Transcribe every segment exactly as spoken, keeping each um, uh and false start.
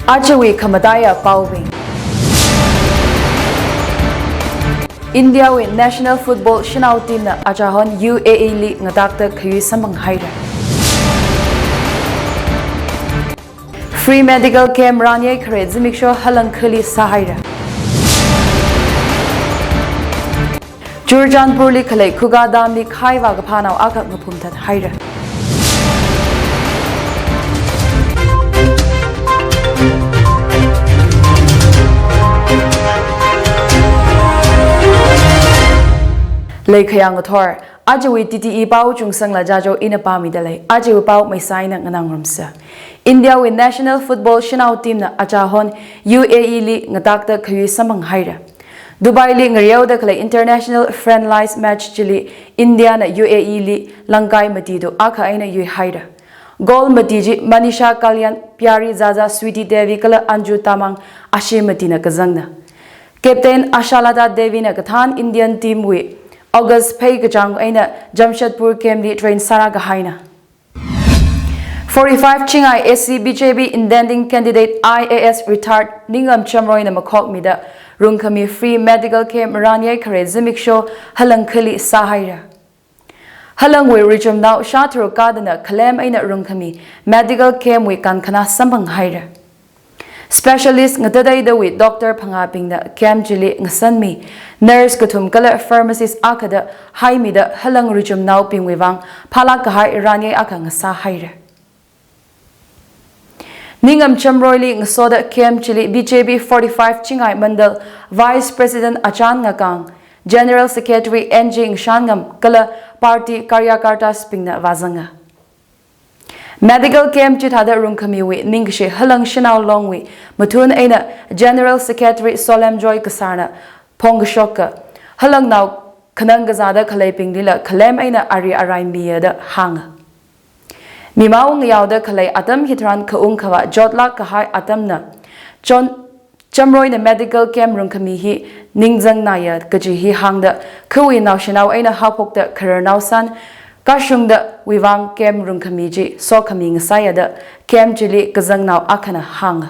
Ajawui khamataiya paobing. India wui national football shanao team na achahon U A E li ngatakta khayui samphang haira. Free medical camp ranyei khare zimiksho halangkhali sāhaira. Churachandpur li khalei Khuga Dam li khai vākaphānao akha ngaphumthat haira. Leikhayang athor, ajawui T T E pao Chungsangla Jajo ina pāmida lei, ajawui pao maisai eina nganāngarumsa. India wui national football shanao team na achahon U A E li ngatakta khayui samphang haira. Dubai li ngareoda khalei international friendlies match chili India na U A E li langkai mati tu akha eina yuihaira. Goal mati chi Manisha Kalyan, Pyari Zaza, Sweety Devi kala Anju Tamang ashi matina kazangna. Captain Ashalata Devi na kathān Indian team wui August phei kachāng eina Jamshedpur camp li train sāra kahaina. Forty-five Chingai A C B J P intending candidate I A S retired Ningam Chamroy na makhokmida rungkhami free medical camp ranyei khare zimiksho halangkhali sāhaira. Halangwui richumnao shātharuk kadana khalem eina rungkhami medical camp wui kankhana samphang haira. Specialist ngatateidawui doctor phangābingna camp chili ngasanmi, nurse kathum kala pharmacist akhada haimida halang richumnaobingwui vang phālāk kahai ranyei akha ngasā haira. Ningam Chamroy li ngasoda camp chili B J P forty-five Chingai Mandal Vice President Achan Ngakang, General Secretary N G Ngashanngam kala party karyakartas bingna vāzanga. Medical camp chithāda rungkhamiwui ningkashi halang shanao longwui mathun eina General Secretary Solem Joy Kasarna phongkashok ka, halangnao khanang kazāda khaleibinglila khalem eina ari arai miya da hānga. Mimao ngayaoda khalei atam hitharan khaung khavā chotlāk kahai atamna, Chon Chamroy na medical camp rungkhami hi ningzangnaya kaji hi hāngda, khawui naoshinao eina haophokta khararnao san kashungdawui vang camp rungkhami chi sokhami ngasāya da camp chili kazangnao akhana hānga.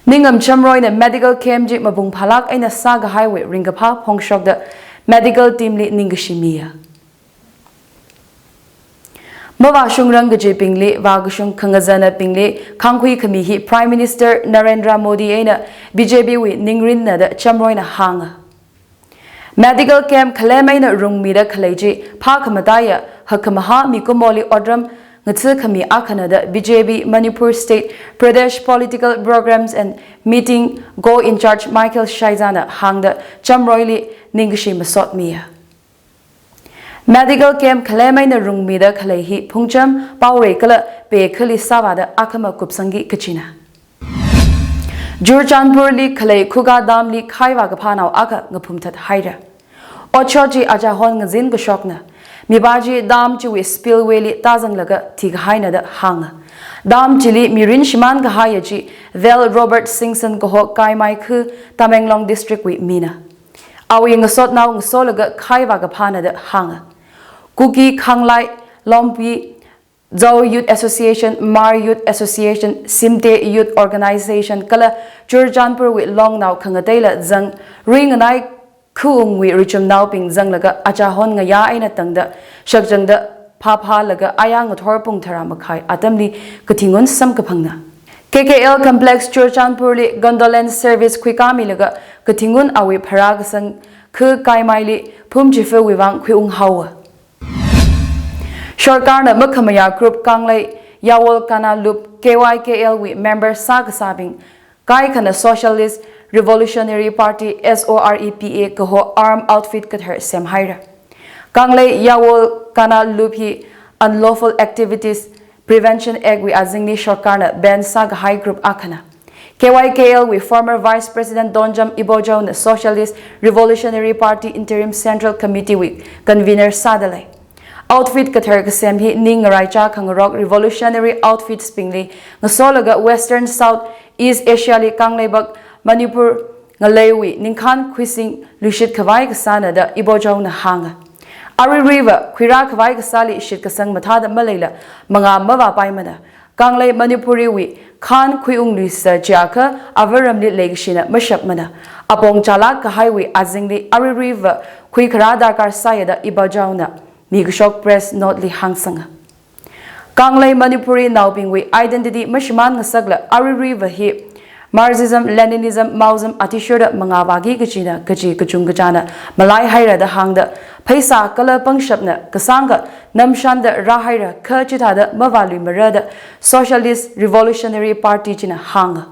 Ningam Chamroy na medical camp chi mapung phālāk eina sākahaiwui ringkaphā phongshokda medical team li ningkashi miya. Mavāshungrang kajibingli vākashung khangazanabingli khangkhui khami hi Prime Minister Narendra Modi eina B J P wui ningrinna da Chamroy na hānga. Medical camp khalem eina rungmida khalei chi phākhamataiya hakkhamahā mikumoli otram ngatha̱khami akhana da B J P Manipur State Pradesh Political Programs and Meeting Co-in-charge Michael Shaiza na hāngda Chamroy li ningkashi masotmiya. Medical camp khalem eina rungmida khalei hi phungcham, paorei kala pekhali sāvāda akhama kupsangki kachina. Churachandpur li khalei Khuga Dam li khai vākaphānao akha ngaphumthat haira. Otshot chi achahon ngazin kashokna. Mipā chi dam chiwui spillway li tāzanglaga thikahaina da hānga. Dam chili mirin shimān kahaiya chi Vel Robert Singson kaho Kaimai khu Tamenglong District wui mina. Awui ngasotnao ngasolaga khai vākaphāna da hānga. Kuki Khanglai Lompi, Zo Youth Association, Hmar Youth Association, Simte Youth Organization kala Churachandpur wui longnao khangateila zang, ringanai khaungwui richumnaobing zanglaga achahon ngayā eina tangda shakzangda phāphālaga ayā ngathor pung tharā makhai atamli kathingun samkaphangna. K K L Complex Churachandpur li condolence service khuikāmilaga kathingun awui pharā kasang khu Kaimai li phum chifuwui vang khuiung haowa. Sorkarna makhamayā group Kanglei Yawol Kana Lup K Y K L wui member sākasābing kaikhana Socialist Revolutionary Party, S O R E P A, kaho arm outfit kathar semhaira. Kanglei Yawol Kana Lup hi Unlawful Activities Prevention Act wui azingli sorkarna ban sākahai group akhana. K Y K L wui former Vice President Donjam Ibojao na Socialist Revolutionary Party Interim Central Committee wui convener sāda lei. Outfit kathar kasem hi ning ngaraichā khangarok revolutionary outfits bingli ngasolaga Western South East Asia li Kangleibak Manipur ngaleiwui ningkhān khuising luishit khavai kasāna da Ibojao na hānga. Aruiruiva khuirā khavai kasāli shitkasang mathāda maleila mangā mavāpaimana. Kanglei Manipuriwui khan khuiungluisa chiakha avaramli leikashina mashapmana. Apong chālāk kahaiwui azingli aruiruiva khuikharā darkar sāya da Ibochaona mikashok press note li hāngsanga. Kanglei Manipuri naobingwui identity mashimān ngasakla aruiruiva hi Marxism, Leninism, Maoism athishurda mangā vāki kachina kachi kachungkachāna malaihaira da hāngda, pheisā kala pangshapna kasāngkha namshanda rāhaira kha chithāda mavāluimarada Socialist Revolutionary Party china hānga.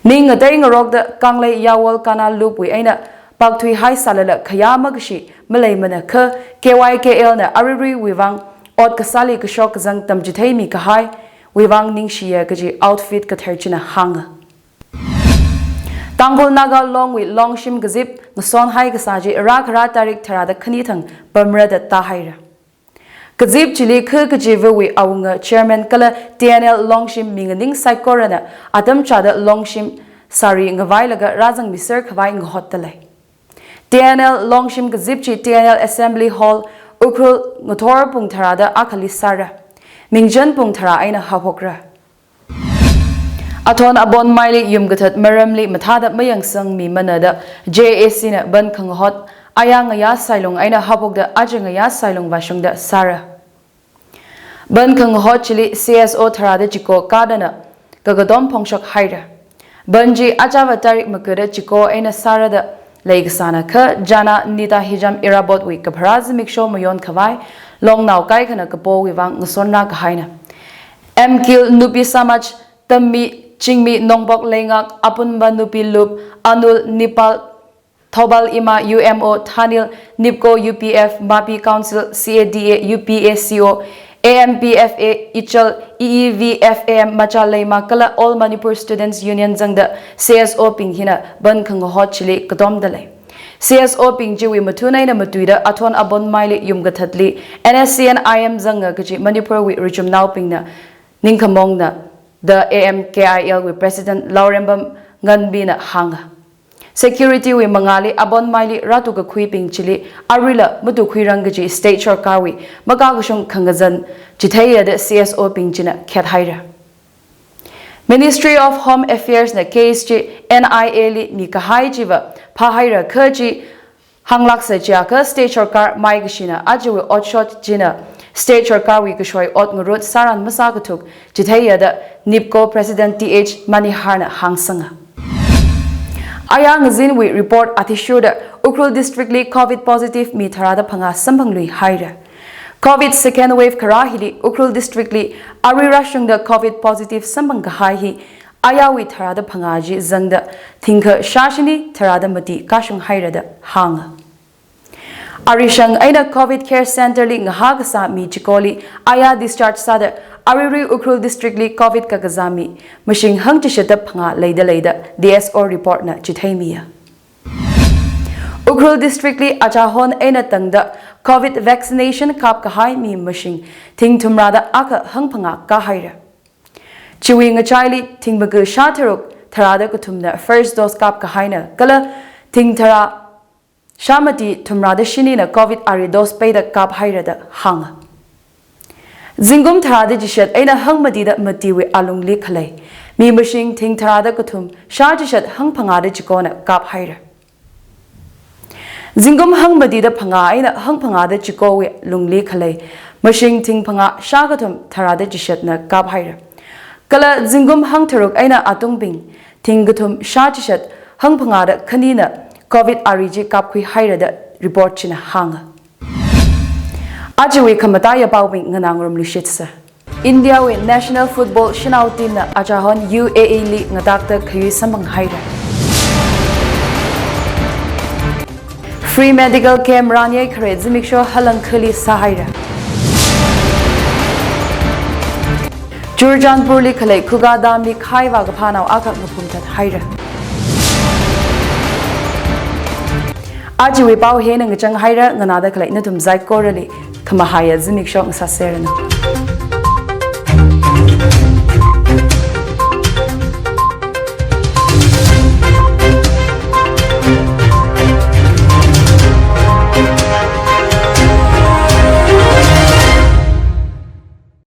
Ning ngatei ngarokda Kanglei Yawol Kana Lupwui eina pakthuihai sālala khayā makashi maleimana kha K Y K L na aruiruiwui vang ot kasāli kashok kazang tamchitheimi kahaiwui vang ningshiya kaji outfit kathar china hānga. Tangkhul Naga Longwui Longshim kazip ngasonhai kasā chi rākhara tarik tharāda khani thang pamrada tāhaira. Kazip chili khu kachivawui awunga chairman kala T N L Longshim minganing saikorana atam chāda Longshim sari ngavailaga rāzangmiser khavai ngahotdalei. T N L Longshim kazip chi T N L Assembly Hall, Ukhrul ngathor pung tharāda akhali sāra. Mingchan pung tharā eina haophokra. Athon abon maili yumkathat maramli mathāda mayangsangmimana da J A C na ban khangahot aya ngayā sailung eina haophokda aja ngayā sailung vāshungda sāra. Ban khangahot chili C S O tharāda chiko kadana kakatom phongshok haira. Ban chi achāva tarik makada chiko eina sārada leikasāna kha Jana Nita Hijam Irabotwui kapharā zimiksho mayon khavai Longnao kaikhana kapowui vang ngasonra kahaina. M Kil Nupi Samaj, Tammi, Chingmi, Nongbok Leingak, Apunba Nupi Lup, Anul, Nipal, Thoubal Ima, U M O, Thanil, Nipko, U P F, Mapi Council, C A D A, U P A C O, A M P F A, Ichal, E E V F A M, Macha Leima, kala All Manipur Students Union zangda C S O bing hina ban khangahot chili katomdalei. C S O bing chiwui mathun eina matuida athon abon maili yumkathatli N S C N I M zanga kaji Manipurwui ruichumnaobingna ningkhamongna da A M K I L wui President Laurembam Nganbina hānga. Security wui mangāli abon maili rātukakhuibing chili aruila matukhuirang kaji state sorkarwui makakashung khangazan chitheiya da C S O bing china khethaira. Ministry of Home Affairs na case chi N I A li mikahai chiva phāhaira kha chi hānglāksa chiakha state sorkar maikashina ajawui otshot china state sorkarwui kashoi ot ngarut sāran masākathuk chitheiya da Nipko President T H Maniharna hāngsanga. Aya ngazinwui report athishurda Ukhrul District li covid positive mi tharāda phangā samphangluihaira. Covid second wave kharā hili Ukhrul District li arui rāshungda covid positive samphang kahai hi ayawui tharāda phangā chi zangda thingkha shāshini tharāda mati kashung haira da hānga. Arishang eina covid care center li ngahā kasā mi chikoli aya discharge sāda aruirui Ukhrul District li covid kakazā mi mashing hangchishatda phangā leidalei da D S O report na chitheimiya. Ukhrul District li achahon eina tangda covid vaccination kap kahai mi mashing thing thumrāda akha hangphangā kahaira. Chiwui ngachaili thingmaga shā tharuk tharāda kathumna first dose kap kahaina kala thing tharā shā mati thumrāda shinina covid ari dose peida kap haira da hānga. Zingkum tharāda chishat eina hangmatida matiwui alungli khalei mi mashing thing tharāda kathum shā chishat hangphangāda chikona kap haira. Zingkum hangmatida phangā eina hangphangāda chikowui lungli khalei mashing thing phangā shā kathum tharāda chishatna kap haira. Kala zingkum hangtharuk eina atungbing thing kathum shā chishat hangphangāda khanina covid ari chi kapkhui haira da report china hānga. Ajawui khamataiya paobing nganāngarumluishitsa. India wui national football shanao team na achahon U A E li ngatakta khayui samphang haira. Free medical camp ranyei khare zimiksho halangkhali sāhaira. Churachandpur li khalei Khuga Dam li khai vākaphānao akha ngaphumthat haira. Ajawui pao hina ngachang haira, nganāda khalei nathum saikorali khamahaiya zimiksho ngasāseranu.